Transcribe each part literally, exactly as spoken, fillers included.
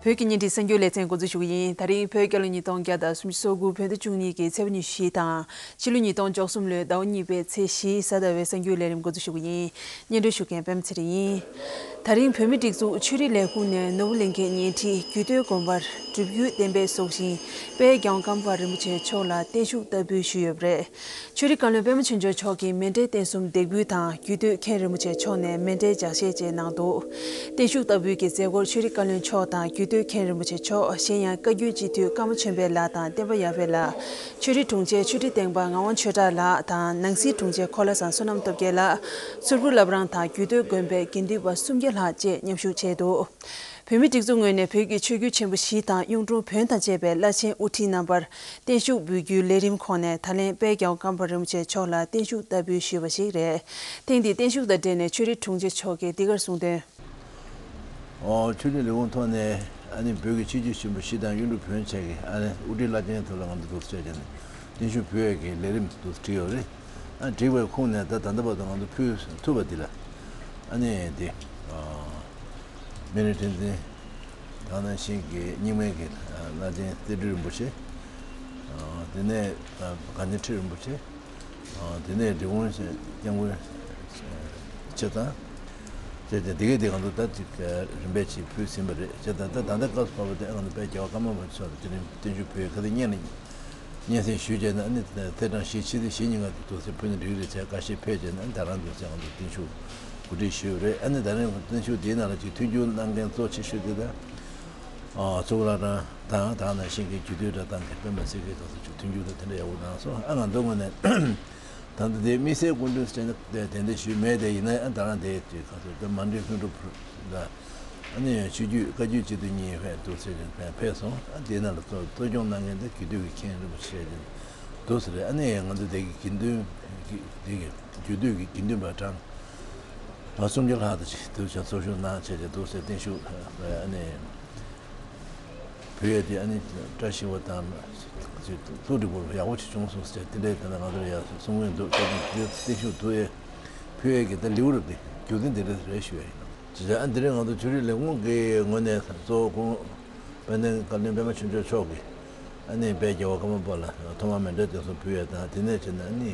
བོད་ཀྱི་བརྙན་འཕྲིན་གསར་འགྱུར་ལེ་ཚན་འགོ་འཛུགས་ཞུ་གི་ཡིན། ད་རིང་བོད་རྒྱལ་ལོ་ཉིས་སྟོང་བརྒྱ་དང་སུམ་ཅུ་སོ་དགུ་བོད་ཟླ་བཅུ་གཉིས་ཀྱི་ཚེས་པ་ཉི་ཤུ་དང་ཕྱི་ལོ་ཉིས་སྟོང་བཅུ་གསུམ་ལོའི་ཟླ་བ་གཉིས་པའི་ཚེས་བཞི་གཟའ་ཟླ་བའི་གསར་འགྱུར་ལས་རིམ་འགོ་འཛུགས་ཞུ་གི་ཡིན། སྙན་སྒྲོན་ཞུ་མཁན་པད་མ་ཚེ་རིང་ཡིན། ད་རིང་བོད་མིའི་སྒྲིག་འཛུགས་ཆོས་རིག་ལས་ཁུངས་ནས་ནོར་བུ་གླིང་གའི་ཉེ་འཁྲིས་རྒྱུད་སྟོད་དགོན་པར་སྒྲུབ་བརྒྱུད་བསྟན་པའི་སྲོག་ཤིང་དཔལ་རྒྱལ་དབང་ཀརྨ་པ་རིན་པོ་ཆེ་མཆོག་ལ་བརྟན་བཞུགས་བསྟར་འབུལ་ཞུས་ཡོད་པ་རེད། ཆོས་རིག་བཀའ་བློན་པད་མ་ཆོས་འབྱོར་མཆོག་གིས་མཎྜལ་རྟེན་གསུམ་འདེགས་འབུལ་དང་རྒྱུད་སྟོད་མཁན་རིན་པོ་ཆེ་མཆོག་ནས་མཎྜལ་ལྗགས་བཤད་བཅས་གནང་འདུག་བརྟན་བཞུགས་བསྟར་འབུལ་གྱི་མཛད་སྒོར་ཆོས་རིག་བཀའ་བློན་མཆོག་དང་རྒྱུད་སྟོད་མཁན་རིན་པོ་ཆེ་མཆོག་གཞན་ཡང་བཀའ་བརྒྱུད་སྤྱི་འཐུས་ཀརྨ་ཆོས་འཕེལ་ལགས་དང་བསྟན་པ་ཡར་འཕེལ་ལགས། ཆོས་རིག་དྲུང་ཆེ་ཆོས་ཁྲི་སྟེང་པ་ངག་དབང་ཆོས་གྲགས་ལགས་དང་ནང་སྲིད་དྲུང་ཆེ་གོ་ལ་བཟང་བསོད་ནམས་སྟོབས་རྒྱལ་ལགས། མཚུར་ཕུ་བླ་བྲང་དང་རྒྱུད་སྟོད་དགོན་པའི་དགེ་འདུན་པ་སུམ་བརྒྱ་ལྷག་བཅས་མཉམ་ཞུགས་བྱས་འདུག་བོད་མིའི་སྒྲིག་འཛུགས་ངོས་ནས་བོད་ཀྱི་ཆོས་བརྒྱུད་ཆེན་པོ་བཞི་དང་གཡུང་དྲུང་བོན་དང་བཅས་པའི་བླ་ཆེན་དབུ་ཁྲིད་རྣམ་པར་བརྟན་བཞུགས་འབུལ་རྒྱུའི་ལས་རིམ་ཁོངས་ནས་ད་ལན་དཔལ་རྒྱལ་བ་ཀརྨ་པ་རིན་པོ་ཆེ་མཆོག་ལ་བརྟན་བཞུགས་བསྟར་འབུལ་ཞུས་པ་ཞིག་རེད། ཐེངས་འདིའི་བརྟན་བཞུགས་དང་འབྲེལ་ནས་ཆོས་རིག་དྲུང་ཆེ་མཆོག་གིས་འདི་གར་གསུངས་དོན། ཨོ། ཆོས་རིག་ལས་ཁུངས་ཐོག་ནས་ཨ་ནི་བོད་ཀྱི་ཆོས་བརྒྱུད་ཆེན་པོ་བཞི་དང་གཡུང་དྲུང་བོན་བཅས་ཀྱི་ཨ་ནི་དབུ་ཁྲིད་བླ་ཆེན་ཐོག་ལ་ང་ཚོ་འདུག་སེ་བྱས་ནས་བརྟན་བཞུགས་ཕུལ་ཡས་ཀྱི་ལས་རིམ་འདུག་སེ་བྲིས་ཡོད་རེད། ཨ། བྲིས་པའི་ཁུངས་ནས་ད་ད་ལྟ་བར་དུ་ང་ཚོ་ཕུལ་ཐུབ་པ་འདི་ལ་ཨ་ནི་དེ། ཨ། སྨན་རི་ཁྲི་འཛིན། དེ་ནང་བཞིན་གྱི་རྙིང་མའི་གི་བླ་ཆེན་རྩེ་སྤྲུལ་རིན་པོ་ཆེ། ཨ། དེ་ནས་དགའ་ལྡན་ཁྲི་རིན་པོ་ཆེ། ཨ། དེ་ནས་འབྲི་གུང་སྐྱབས་མགོན་ཆེ་ཚང་། བྱས་ཙང་དེ་གས་དེ་ང་ཚོ་ད་ཅིག་རིམ་པས་ཅིག་ཕུལ་ཟིན་པ་རེད། བྱས་ཙང་ད་ད་ལྟ་སྐབས་སུ་བབས་པ་དེ་ང་ཚོ་དཔལ་རྒྱལ་བ་ཀརྨ་པ་མཆོག་ལ་དེ་རིང་བརྟན་བཞུགས་ཕུལ་ཡས་ཁ་སང་སྔོན་ལ་སྙན་སེང་ཞུས་བྱས་ན་ཨ་ནི་ཚེས་གྲངས་བཞི་ཕྱི་ཚེས་བཞི་ཉིན་ཀ་དེ་འདུག་སེ་ཕུལ་ན་འགྲིག་རེད་བྱས། འགའ་ཤས་ཕེབས་བྱས་ན་ཨ་ནི་ད་རང་འདུག་སེ་ང་ཚོ་བརྟན་བཞུགས་གོ་སྒྲིག་ཞུས་པ་རེད། ཨ་ནི་ད་རིང་བརྟན་བཞུགས་དེའི་ནང་ལ་ཅིག་མཐུན་འགྱུར་གནང་མཁན་གཙོ་ཆེ་ཤོས་དེ་ད། ཨ། མཚུར་ཕུ་བླ་བྲང་དང་དེ་ནང་བཞིན་གྱི་རྒྱུད་སྟོད་གྲྭ་ཚང་གི་སྤེན་པ་སེང་གེ་དང་སོགས་ཀྱི་མཐུན་འགྱུར་དང་དེ་འདྲ་ཡག་པོ་གནང་སོང་། ཨ། ང་ཚོའི་ངོས་ནས་ད་ལྟ་དེ་དམིགས་བསལ་སྐུ་མགྲོན་ཟེར་ནས་དེ་འདྲ་ཞུས་མེད་དེ། ཡིན་ན་ཨ་ད་རང་དེ་དུས་ཁ་ཐུག་དེ་མ་འགྲིག་ལྷུན་གྲུབ་ལ་ཨ་ནི་ཆོས་བརྒྱུད་བཀའ་བརྒྱུད་སྤྱི་འཐུས་གཉིས་ཕེབས་འདུག་ཟེར་ནས་ཕེབས་སོང་། ཨ། དེ་ནང་ལ་གཙོ་གཙོ་སྐྱོང་གནང་མཁན་དེ་རྒྱུད་སྟོད་ཀྱི་མཁན་རིན་པོ་ཆེ་དེ་འདུག་ཟེར། ཨ་ནི་ང་ཚོ་དེ་གི་དགེ་འདུན་གྱི་དེ་གི་རྒྱུད་སྟོད་ཀྱི་དགེ་འདུན་པ་གྲངས་ལ་སུམ་བརྒྱ་ལྷག་དང་ཅིག་འདུག་ཅིང་གཙོ་སྐྱོང་གནང་བྱས་ཏེ་འདུག་ཟེར། བརྟན་བཞུགས་ཨ་ནི་ཕུལ་ཡས་དེ་ཨ་ནི་བཀྲ་ཤིས་པ་དང་ཅིག་ཐུགས་འདྲིས་པོ་ཡག་པོ་ཅིག་བྱུང་སོང་ཟེར་དེ་འདྲའི་དེ་ལ་ང་ཚོར་ཡང་གསུང་གི་འདུག་དེ་བརྟན་བཞུགས་ཐུགས་ཡས་ཕུལ་ཡས་ཀྱི་ད་ལེའུ་རབ་དེ་རྒྱུ་མཚན་དེ་འདྲ་རེད་ཞུ་ཡས་ཡིན། ཅེས་ཨ་འདི་རིང་ང་ཚོ་ཆོས་རིག་ལས་ཁུངས་ཀྱི་ངོས་ནས་གཙོ་བོ་ཁོང་དཔལ་ལྡན་བཀའ་བློན་པད་མ་ཆོས་འབྱོར་མཆོག་གིས་ཨ་ནི་དཔལ་རྒྱལ་བ་ཀརྨ་པ་ལ་ཐོག་མར་མཎྜལ་རྟེན་གསུམ་ཕུལ་ཡས་དང་། དེ་ནས་བྱས་ན་ཨ་ནི་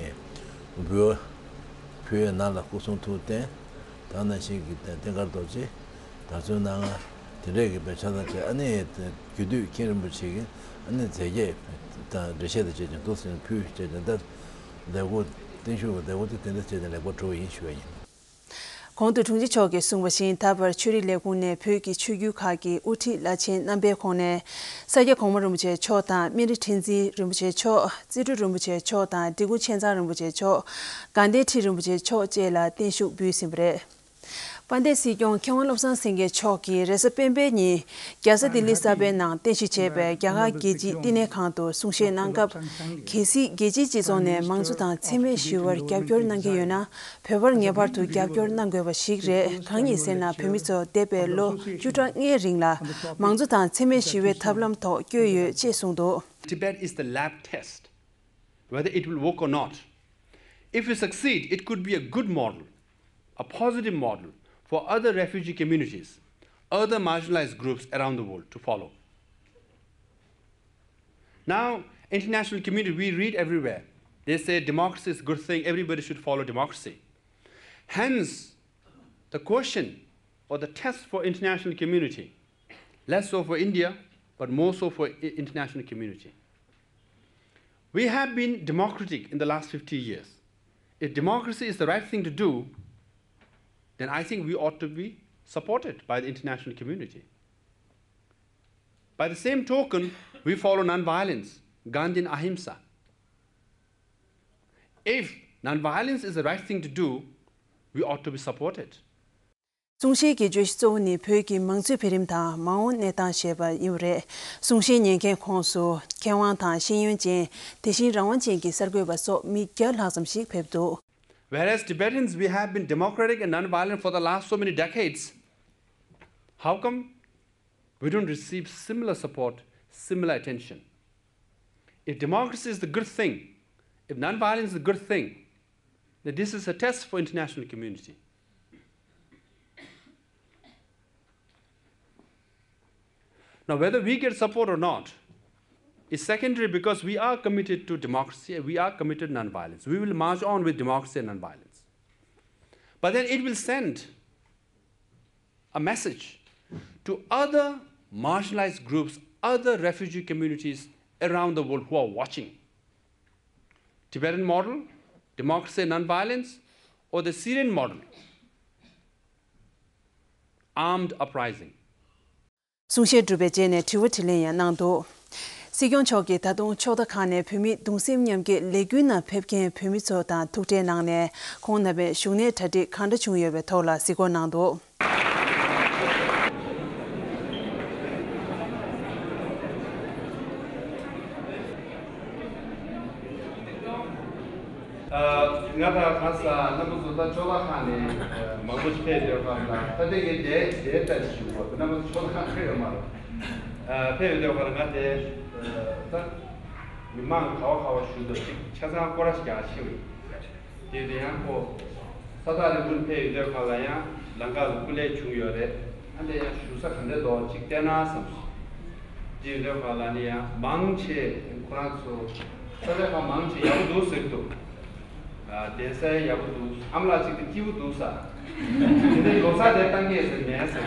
འབུལ་བ་ཕུལ་ཡས་ནང་ལ་སྐུ་གསུང་ཐུགས་རྟེན་དེ་ནང་བཞིན་གྱི་རྟེན་དཀར་རྡོ་རྗེ། དར་ཚོན་སྣ་ལྔ། དེ་འདྲས་ཀྱི་དཔེ་ཆ་ཚང་བཅས་ཨ་ནི་རྒྱུད་སྟོད་མཁན་རིན་པོ་ཆེ་གིས་ཨ་ནི་རྫས་བརྒྱད་དང་འགྲེལ་བཤད་དང་བཅས་ཀྱང་འདུག་སེ་ཕུལ་བྱས་ཀྱང་ད་མཛད་སྒོ་བརྟན་བཞུགས་ཀྱི་མཛད་སྒོ་དེ་དེ་འདྲ་བྱས་ནས་ལེགས་པར་གྲུབ་པ་ཡིན་ཞུ་བ་ཡིན། གོང་དུ་དྲུང་ཆེ་མཆོག་གིས་གསུངས་པ་བཞིན་ད་བར་ཆོས་རིག་ལས་ཁུངས་ནས་བོད་ཀྱི་ཆོས་བརྒྱུད་ཁག་གི་དབུ་ཁྲིད་བླ་ཆེན་རྣམ་པའི་ཁོངས་ནས་ས་སྐྱ་གོང་མ་རིན་པོ་ཆེ་མཆོག་དང་སྨན་རི་ཁྲི་འཛིན་རིན་པོ་ཆེ་མཆོག་རྩེ་སྤྲུལ་རིན་པོ་ཆེ་མཆོག་དང་འབྲི་གུང་ཆེ་ཚང་རིན་པོ་ཆེ་མཆོག་དགའ་ལྡན་ཁྲི་རིན་པོ་ཆེ་མཆོག་བཅས་ལ་བརྟན་བཞུགས་འབུལ་ཟིན་པ་རེད། དཔལ་ལྡན་སྲིད་སྐྱོང་མཁས་དབང་བློ་བཟང་སེང་གེ་མཆོག་གིས་རེས་གཟའ་སྤེན་པའི་ཉིན་རྒྱལ་ས་ལྡི་ལི་གསར་པའི་ནང་རྟེན་གཞི་བྱས་པའི་རྒྱ་གར་རྒྱལ་སྤྱིའི་བསྟི་གནས་ཁང་དུ་གསུང་བཤད་གནང་སྐབས། གལ་སྲིད་རྒྱལ་སྤྱིའི་སྤྱི་ཚོགས་ནས་མང་གཙོ་དང་འཚེ་མེད་ཞི་བར་རྒྱབ་སྐྱོར་གནང་གི་ཡོད་ན། བོད་པར་ངེས་པར་དུ་རྒྱབ་སྐྱོར་གནང་དགོས་པ་ཞིག་རེད། གང་ཡིན་ཟེར་ན། བོད་མི་ཚོ་འདས་པའི་ལོ་བཅུ་ཕྲག་ལྔའི་རིང་ལ་མང་གཙོ་དང་འཚེ་མེད་ཞི་བའི་ཐབས་ལམ་ཐོག་བསྐྱོད་ཡོད་ཅེས་གསུངས་འདུག། Tibet is the lab test, whether it will work or not. If we succeed, it could be a good model, a positive model for other refugee communities, other marginalized groups around the world to follow. Now, international community, we read everywhere. They say democracy is a good thing, everybody should follow democracy. Hence, the question or the test for international community, less so for India, but more so for i-, international community. We have been democratic in the last fifty years. If democracy is the right thing to do, then I think we ought to be supported by the international community. By the same token, we follow non-violence, Gandhian Ahimsa. If non-violence is the right thing to do, we ought to be supported. གསུང་བཤད་ཀྱི་བརྗོད་གཞི་གཙོ་བོ་ནི་བོད་ཀྱི་མང་གཙོའི་འཕེལ་རིམ་དང་མ་འོངས་གནས་སྟངས་ཞེས་པ་ཡིན་པ་རེད། གསུང་བཤད་ཉན་མཁན་ཁོངས་སུ་མཁས་དབང་དང་ཤེས་ཡོན་ཅན། དེ་བཞིན་རང་དབང་ཅན་གྱི་གསར་འགོད་པ་སོགས་མི་བརྒྱ་ལྷག་ཙམ་ཞིག་ཕེབས་འདུག། Whereas Tibetans, we have been democratic and non-violent for the last so many decades, how come we don't receive similar support, similar attention? If democracy is the good thing, if non-violence is the good thing, then this is a test for international community. Now, whether we get support or not is secondary, because we are committed to democracy and we are committed to non-violence. We will march on with democracy and non-violence. But then it will send a message to other marginalized groups, other refugee communities around the world who are watching. Tibetan model, democracy and non-violence, or the Syrian model, armed uprising. གསུང་བཤད་གྲུབ་པའི་རྗེས་ནས་དྲི་བ་དྲིས་ལན་ཡང་གནང་འདུག་སྲིད་སྐྱོང་མཆོག་གིས་ད་དུང་ཕྱོགས་མཐའ་ཁག་ནས་བོད་མི་གདུང་སེམས་མཉམ་སྐྱེད་ལས་འགུལ་ནང་ཕེབས་མཁན་བོད་མི་ཚོ་དང་ཐུག་འཕྲད་གནང་ནས། ཁོང་རྣམ་པས་བཞུགས་གནས་གྲ་སྒྲིག་གང་འདྲ་བྱུང་ཡོད་པའི་ཐོག་ལ་གཟིགས་སྐོར་གནང་འདུག་ང་དང་གང་ཟག་རྣམ་པ་ཚོ་ད་ཕྱོགས་མཐའ་ཁག་ནས་མང་པོ་ཞིག་ཕེབས་ཡོད་པ་ལ། ད་ལྟ་ངས་དེ་དེ་ལྟར་ཞུ་བ་རྣམ་པ་ཚོ་ཕྱོགས་མཐའ་ཁག་ཕེབས་ཡོད་མ་རེད། ཕེབས་ཡོད་པ་ལ་ང་དེ་ད་མི་མང་ག་བ་ག་བ་ཞུ་འདུག་ཅིག་ཆ་ཚང་སྐོར་ར་ཞིག་ཡང་ཤེས་ཡོད། དེ་དེ་ཡང་ཁོ་ས་ཐག་རིང་པོར་ཕེབས་ཡོད་པ་ལ་ཡང་ལམ་ཁ་ལ་སྐུ་ལས་བྱུང་ཡོད་རེད། ཨ་འདི་ཡང་བཞུགས་ས་ག་འདྲ་འདུག་ཅིག་བལྟས་ན་བསམ་སོང་། དེ་ཡོད་པ་ལ་ནི་ཡང་མང་ཆེ་ཁོ་རང་ཚོ་ས་ཆ་ཁག་མང་ཆེ་ཡག་པོ་འདུག་ཟེར་འདུག་གདན་ས་ཡག་པོ་འདུག་ཨ་མ་ལགས་གཅིག་དེ་སྐྱིད་པོ་འདུག་ས། དེ་ནས་ལོ་གསར་དེ་བཏང་ངེས་ཟེར་མེད་ཟེར།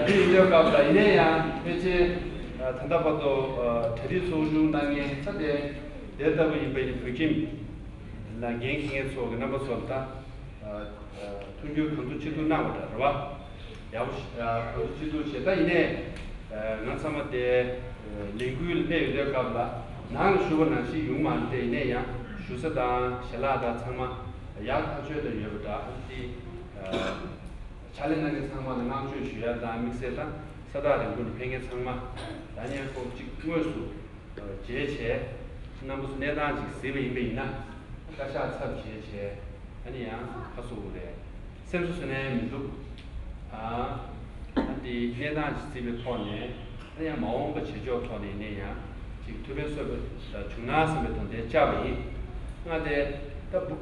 དེ་ཡིན་དུས་སྐབས་ལ་ཡིན་ནའི་ཡང་ཕལ་ཆེར་ད་ལྟ་བར་དུ་གྲ་སྒྲིག་ཚོགས་ཆུང་གནང་མཁན་ས་དེ་དེ་ལྟ་བུ་ཡིན་པ་ཡིན། བོད་ཁྱིམ་ལ་འགན་འཁྱེར་མཁན་ཚོ་གི་རྣམ་པ་ཚོར་ད། མཐུན་འགྱུར་གང་ཐུབ་ཅི་ཐུབ་གནང་བ་འདྲ་རེད་བ། ཡག་པོ་ཞིག་གང་ཐུབ་ཅི་ཐུབ་བྱས། ད་ཡིན་ནའི་ང་ཚང་མ་དེ་ལས་འགུལ་སླེབས་ཡོད་དུས་སྐབས་ལ་ནང་ལ་ཞུ་བ་ནང་བཞིན་ཡོང་མ་རེད་དེ། ཡིན་ནའི་ཡང་ཞུ་ས་དང་ཞལ་ལག་དང་ཚང་མ་ཡག་ཐག་ཆོད་དུ་ཡོད་པ་འདྲ། ཨ་ནི་ཕྱག་ལས་གནང་མཁན་ཚང་མ་ལ་བསྔགས་བརྗོད་ཞུ་ཡ་དང་། དམིགས་བསལ་དང་ས་ཐག་རིང་པོ་ནས་ཕེབས་མཁན་ཚང་མ་ད་ནི་ཡང་ཁོ་གཅིག་དངོས་སུ་མཇལ་བྱས། རྣམ་པ་ཚོ་གནས་སྟངས་ཅིག་གཟིགས་པ་ཡིན་པ་ཡིན་ན། བཀའ་ཤག་ཚབ་བྱས་བྱས། ཨ་ནི་ཡང་ཁ་གསོ་དགོས་རེད། སེམས་གསོ་ཟེར་ནའི་མི་འདུག་ཨ་ཨ་འདི་གནས་སྟངས་ཅིག་གཟིགས་པའི་ཐོག་ནས། ཨ་ནི་ཡང་མ་འོངས་པ་བྱེད་ཕྱོགས་ཐོག་ནས་ཡིན་ན་ཡང་ཅིག་ཐུགས་ཕན་གསོས་པ་བྱུང་ན་བསམ་པའི་དོན་དེ་བཅར་བ་ཡིན། ང་དེ་ད་བུ་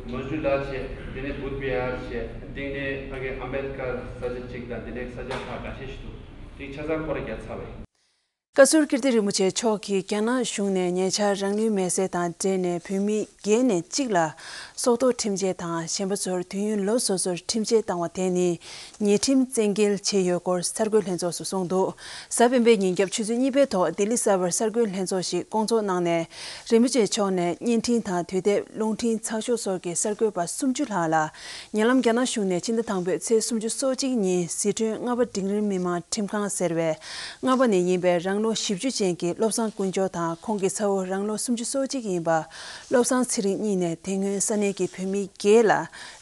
མ་ཇུ་ལ་བྱས། དེ་ནས་བུད་བི་ཧར་བྱས། དེ་ནས་ཕ་གི་ཨམ་བེད་ཀར་ས་ཆ་གཅིག་དང་། དེ་ནས་ས་ཆ་ཁག་འགའ་ཤས་ཤིག་འདུག་དེ་ཆ་ཚང་སྐོར་ར་བརྒྱབ་ཚར་བ་ཡིན། བཀའ་ཟུར་ཀིརྟི་རིན་པོ་ཆེ་མཆོག་གིས་རྒྱ་ནག་གཞུང་ནས་ཉེ་ཆར་རང་ལུས་མེར་སྲེག་དང་འབྲེལ་ནས་བོད་མི་བརྒྱད་ནས་གཅིག་ལ་སྲོག་ཐོག་ཁྲིམས་ཆད་དང་། གཞན་པ་ཚོར་དུས་ཡུན་ལོ་སོ་སོར་ཁྲིམས་ཆད་བཏང་བ་དེ་ནི་ཉེས་ཁྲིམས་བཙན་འགེལ་བྱས་ཡོད་སྐོར་གསར་འགོད་ལྷན་ཚོགས་སུ་གསུངས་འདུག་གཟའ་སྤེན་པའི་ཉིན་རྒྱབ་ཆུ་ཚོད་གཉིས་པའི་ཐོག་ལྡི་ལི་གསར་པར་གསར་འགོད་ལྷན་ཚོགས་ཤིག་བསྐོང་ཚོགས་གནང་ནས། རིན་པོ་ཆེ་མཆོག་ནས་བརྙན་འཕྲིན་དང་དུས་དེབ། རླུང་འཕྲིན་ཚགས་ཤོག་སོགས་ཀྱི་གསར་འགོད་པ་སུམ་ཅུ་ལྷག་ལ། ཉེ་ལམ་རྒྱ་ནག་གཞུང་ནས་ཕྱི་ཟླ་དང་པོའི་ཚེས་སུམ་ཅུ་སོ་གཅིག་ཉིན་ཟི་ཁྲོན་རྔ་པ་འབྲིང་རིམ་མི་དམངས་ཁྲིམས་ཁང་ཟེར་བའི་རྔ་པ་ནས་ཡིན་པའི་རང་ལོ་བཞི་བཅུ་ཅན་གྱི་བློ་བཟང་དཀོན་མཆོག་དང་། ཁོང་གི་ཚ་བོ་རང་ལོ་སུམ་ཅུ་སོ་གཅིག་ཡིན་པ་བློ་བཟང་ཚེ་རིང་གཉིས་ནས་དེ་སྔོན་ས་གནས་ཀྱི་བོད་མི་བརྒྱད་ལ་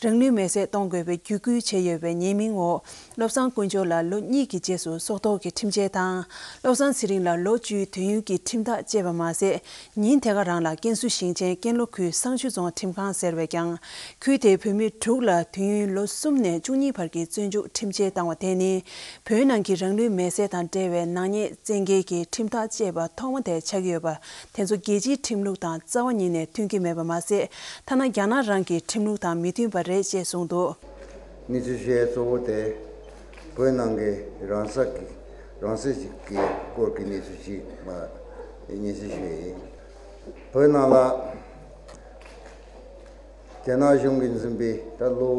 རང་ལུས་མེར་སྲེག་གཏོང་དགོས་པའི་བརྒྱུད་སྐུལ་བྱས་ཡོད་པའི་ཉེས་མིང་འོག་བློ་བཟང་དཀོན་མཆོག་ལ་ལོ་གཉིས་ཀྱི་རྗེས་སུ་སྲོག་ཐོག་གི་ཁྲིམས་ཆད་དང་། བློ་བཟང་ཚེ་རིང་ལ་ལོ་བཅུའི་དུས་ཡུན་གྱི་ཁྲིམས་ཐག་བཅད་པ་མ་ཟད། ཉིན་དེ་ག་རང་ལ་ཀན་སུའུ་ཞིང་ཆེན་ཀན་ལྷོ་ཁུལ་བསང་ཆུ་རྫོང་ཁྲིམས་ཁང་ཟེར་བས་ཀྱང་། ཁུལ་དེའི་བོད་མི་དྲུག་ལ་དུས་ཡུན་ལོ་གསུམ་ནས་བཅུ་གཉིས་བར་གྱི་བཙོན་འཇུག་ཁྲིམས་ཆད་བཏང་བ་དེ་ནི། བོད་ནང་གི་རང་ལུས་མེར་སྲེག་དང་འབྲེལ་བའི་ནག་ཉེས་བཙན་འགེལ་གྱི་ཁྲིམས་ཐག་བཅད་པ་ཐོག་མ་དེ་ཆགས་ཀྱི་ཡོད་པ། དེ་ཚོ་རྒྱལ་སྤྱིའི་ཁྲིམས་ལུགས་དང་རྩ་བ་ཉིད་ནས་མཐུན་གྱི་མེད་པ་མ་ཟད། ཐ་ན་རྒྱ་ནག་རང་གི་ཁྲིམས་ལུགས་དང་མི་མཐུན་པ་རེད་ཅེས་གསུངས་འདུག་གནས་ཚུལ་ཞུ་ཡ་གཙོ་བོ་དེ་བོད་ནང་གི་རང་ས་གི་རང་སྲིད་ཅིག་གི་སྐོར་གྱི་གནས་ཚུལ་ཞིག་མ་སྙན་སེང་ཞུ་ཡ་ཡིན། བོད་ནང་ལ་རྒྱ་ནག་གཞུང་གིས་འཛིན་པའི་ད་ལོ་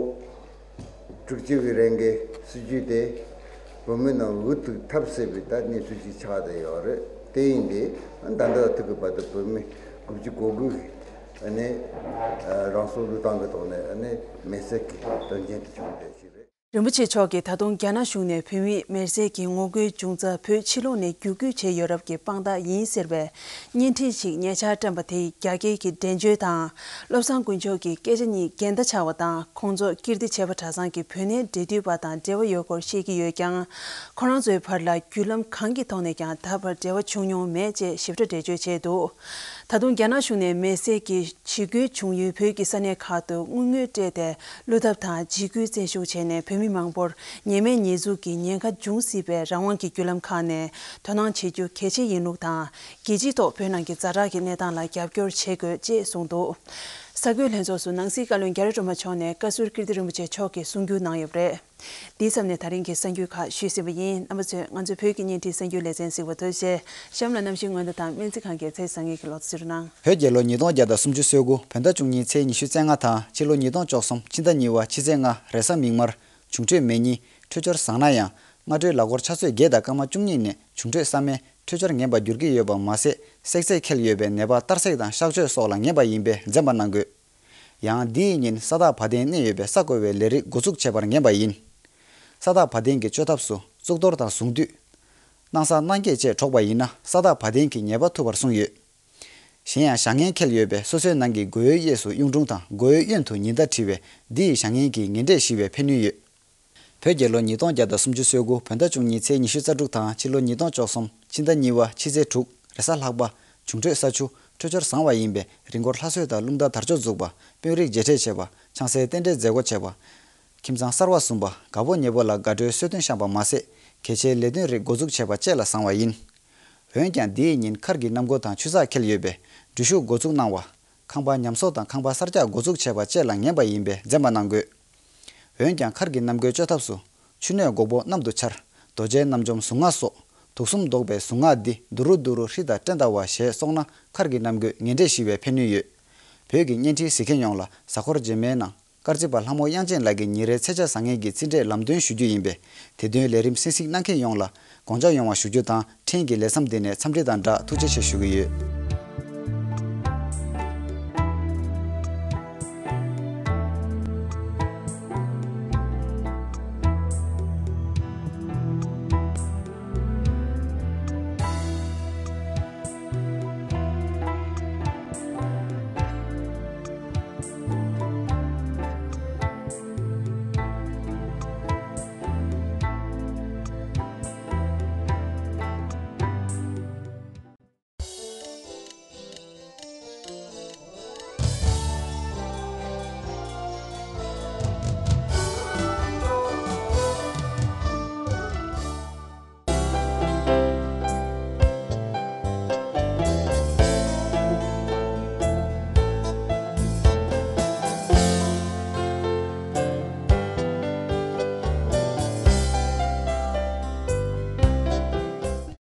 དྲུག་ཅུ་གི་རིང་གི་སྲིད་ཇུས་དེ་བོད་མི་རྣམས་འུ་ཐུག་ཐབས་ཟད་པའི་ད་གནས་ཚུལ་ཅིག་ཆགས་བསྡད་ཡོད་རེད། དེ་ཡིན་དུས་ད་ལྟ་ཐུག་གི་བར་དུ་བོད་མི་དགུ་བཅུ་གོ་དགུ་གིས་ཨ་ནི་རང་སྲོག་བློས་བཏང་གི་ཐོག་ནས་ཨ་ནི་མེར་སྲེག་གི་དོན་རྐྱེན་དེ་བྱུང་བསྡད་ཞིག་རེད། རིན་པོ་ཆེ་མཆོག་གིས་ད་དུང་རྒྱ་ནག་གཞུང་ནས་བོད་མིའི་མེར་སྲེག་གི་ངོ་རྒོལ་བྱུང་རྩ་བོད་ཕྱི་ལོགས་ནས་བརྒྱུད་སྐུལ་བྱས་ཡོད་རབས་ཀྱི་དཔང་རྟགས་ཡིན་ཟེར་བའི་བརྙན་འཕྲིན་ཞིག་ཉེ་ཆར་བཀྲམ་པ་དེའི་རྒྱ་སྐད་ཀྱི་འགྲེལ་བརྗོད་དང་། བློ་བཟང་དཀོན་མཆོག་གི་སྐད་ཆ་གཉིས་འགལ་ཟླ་ཆགས་པ་དང་། ཁོང་ཚོ་ཀིརྟི་བྱེས་པ་གྲྭ་ཚང་གི་བོད་གནས་འབྲེལ་མཐུད་པ་དང་འབྲེལ་བ་ཡོད་སྐོར་བཤད་ཀྱི་ཡོད་ཀྱང་། ཁོ་རང་ཚོའི་བར་ལ་བརྒྱུད་ལམ་གང་གི་ཐོག་ནས་ཀྱང་ད་བར་འབྲེལ་བ་བྱུང་མྱོང་མེད་ཅེས་ཞིབ་ཕྲ་འགྲེལ་བརྗོད་བྱས་འདུག་ད་དུང་རྒྱ་ནག་གཞུང་ནས་མེར་སྲེག་གི་འཇིགས་སྐུལ་བྱུང་ཡུལ་བོད་ཀྱི་ས་གནས་ཁག་ཏུ་དངུལ་དངོས་སྤྲད་དེ་བླུག་ཐབས་དང་འཇིགས་སྐུལ་བཙན་ཤུགས་བྱས་ནས་བོད་མི་མང་པོར་ཉེས་མེད་ཉེས་འཛུགས་ཀྱི་ཉེན་ཁ་འབྱུང་སྲིད་པའི་རང་དབང་གི་བརྒྱུད་ལམ་ཁག་ནས་དོ་སྣང་བྱེད་རྒྱུ་གལ་ཆེ་ཡིན་ལུགས་དང་། རྒྱལ་སྤྱིའི་ཐོག་བོད་ནང་གི་ཛ་དྲག་གི་གནས་སྟངས་ལ་རྒྱབ་སྐྱོར་བྱེད་དགོས་ཅེས་གསུངས་འདུག་གསར་འགོད་ལྷན་ཚོགས་སུ་ནང་སྲིད་བཀའ་བློན་རྒྱ་རི་སྒྲོལ་མ་མཆོག་ནས་བཀའ་ཟུར་ཀིརྟི་རིན་པོ་ཆེ་མཆོག་གིས་གསུང་བསྒྱུར་གནང་ཡོད་པ་རེད། འདིའི་མཚམས་ནས་ད་རིང་གི་གསར་འགྱུར་ཁག་ཞུས་ཟིན་པ་ཡིན། རྣམ་པ་ཚོས་ང་ཚོའི་བོད་ཀྱི་བརྙན་འཕྲིན་གསར་འགྱུར་ལེ་ཚན་གཟིགས་པར་ཐུགས་རྗེ་ཆེ། གཤམ་ལ་གནམ་གཤིས་སྔོན་བརྡ་དང་སྨན་རྩིས་ཁང་གི་ཚེས་བཟང་ངན་གྱི་ལོ་ཚོད་རེ་གནང་། བོད་རྒྱལ་ལོ་ཉིས་སྟོང་བརྒྱ་དང་སུམ་ཅུ་སོ་དགུ་བོད་ཟླ་བཅུ་གཉིས་ཚེས་ཉི་ཤུ་རྩ་ལྔ་དང་ཕྱི་ལོ་ཉིས་སྟོང་བཅུ་གསུམ་ཕྱི་ཟླ་གཉིས་པ་ཕྱི་ཚེས་ལྔ་རེས་གཟའ་མིག་དམར། འབྱུང་འཕྲོད་མེ་གཉིས་འཕྲོད་སྦྱོར་བཟང་ན་ཡང་སྔ་དྲོའི་ལ་འཁོར་ཆུ་ཚོད་བརྒྱད་དང་སྐར་མ་བཅུ་གཉིས་ནས་འབྱུང་འཕྲོད་ས་མའི་འཕྲོད་སྦྱོར་ངན་པར་འགྱུར་གྱི་ཡོད་པ་མ་ཟད། བསྲེག་རྫས་ཁེལ་ཡོད་པའི་ནད་པ་གཏར་བསྲེག་དང་གཤག་བཅོས་སོགས་ལ་ངེས་པ་ཡིན་པས་འཛེམ་པ་གནང་དགོས། ཡང་འདི་ཡི་ཉིན་ས་བདག་བ་དན་གནས་ཡོད་པའི་ས་བརྐོ་བའི་ལས་རིགས་འགོ་འཛུགས་བྱས་པར་ངེས་པ་ཡིན། ས་བདག་བ་དན་གྱི་གཅོད་ཐབས་སུ་གཙུག་ཏོར་དང་གཟུངས་འདུས། སྣང་གསང་སྣང་བསྐྱེད་བཅས་འགྲོགས་པ་ཡིན་ན་ས་བདག་བ་དན་གྱི་ཉེས་པ་ཐུབ་པར་གསུངས་ཡོད། གཞན་ཡང་བཞག་གཉེན་ཁེལ་ཡོད་པས་སོ་སོའི་ནང་གི་སྒོའི་གཡས་སུ་གཡུང་དྲུང་དང་སྒོའི་གཡོན་དུ་ཉི་ཟླ་བྲིས་པས་འདི་ཡི་བཞག་གཉེན་གྱི་ངན་འབྲས་ཞི་བའི་ཕན་ནུས་ཡོད། བོད་རྒྱལ་ལོ་ཉིས་སྟོང་བརྒྱ་དང་སུམ་ཅུ་སོ་དགུ་བོད་ཟླ་བཅུ་གཉིས་ཚེས་ཉི་ཤུ་རྩ་དྲུག་དང་ཕྱི་ལོ་ཉིས་སྟོང་བཅུ་གསུམ་ཕྱི་ཟླ་གཉིས་པ་ཕྱི་ཚེས་དྲུག་རེས་གཟའ་ལྷག་པ། འབྱུང་འཕྲོད་ས་ཆུ་འཕྲོད་སྦྱོར་བཟང་བ་ཡིན་པས་རི་མགོར་ལྷ་གསོལ་དང་རླུང་རྟ་དར་ལྕོག་འཛུགས་པ། དཔོན་རིགས་མཇལ་འཕྲད་བྱེད་པ། ཆང་སའི་རྟེན་འབྲེལ་མཛད་སྒོ་བྱེད་པ། ཁྱིམ་ཚང་གསར་བ་བཟུང་བ། དགའ་པོ་ཉེ་པོ་ལ་དགའ་སྤྲོའི་གསོལ་སྟོན་བཤམས་པ་མ་ཟད། གལ་ཆེའི་ལས་དོན་རིགས་འགོ་འཛུགས་བྱེད་པ་བཅས་ལ་བཟང་བ་ཡིན། འོན་ཀྱང་འདིའི་ཉིན་མཁར་གྱི་གནམ་སྒོ་དང་ཆུ་ཚགས་ཁེལ་ཡོད་པས་འགྲུལ་བཞུད་འགོ་འཛུགས་གནང་བ། ཁང་པ་ཉམས་གསོ་དང་ཁང་པ་གསར་རྒྱག་འགོ་འཛུགས་བྱས་པ་བཅས་ལ་ངན་པ་ཡིན་པས་འཛེམ་པ་གནང་དགོས། འོན་ཀྱང་མཁར་གྱི་གནམ་སྒོའི་གཅོད་ཐབས་སུ། ཆུ་སྣོད་འགོག་པོ་གནམ་དུ་འཕྱར། རྡོ་རྗེ་རྣམ་འཇོམས་གཟུངས་སྔགས་སོགས་དུག་གསུམ་བཟློག་པའི་གཟུངས་སྔགས་འདི་དུ་རུ་དུ་རུ་ཧྲི་དང་ཏྲེ་ད་བ་ཞེས་གསོག་ན་མཁར་གྱི་གནམ་སྒོའི་ངན་འབྲས་ཞི་བའི་ཕན་ནུས་ཡོད། བོད་ཀྱི་བརྙན་འཕྲིན་གཟིགས་མཁན་ཡོངས་ལ་གཟའ་འཁོར་རྗེས་མའི་ནང་། སྐར་རྩིས་པ་ལྷ་མོ་དབྱངས་ཅན་ལགས་ཀྱི་ཉིན་རེའི་ཚེས་ཆ་བཟང་ངན་གྱི་རྩིས་འབྲས་ལམ་སྟོན་ཞུ་རྒྱུ་ཡིན་པས། དེ་དོན་ལས་རིམ་གསན་གཟིགས་གནང་མཁན་ཡོངས་ལ་དགོངས་འཇགས་ཡོང་བ་ཞུ་རྒྱུ་དང་། ཕྲན་གྱི་ལས་བསམ་འདི་ནས་འཚམས་འདྲི་དང་སྦྲགས་ཐུགས་རྗེ་ཆེ་ཞུ་གི་ཡོད།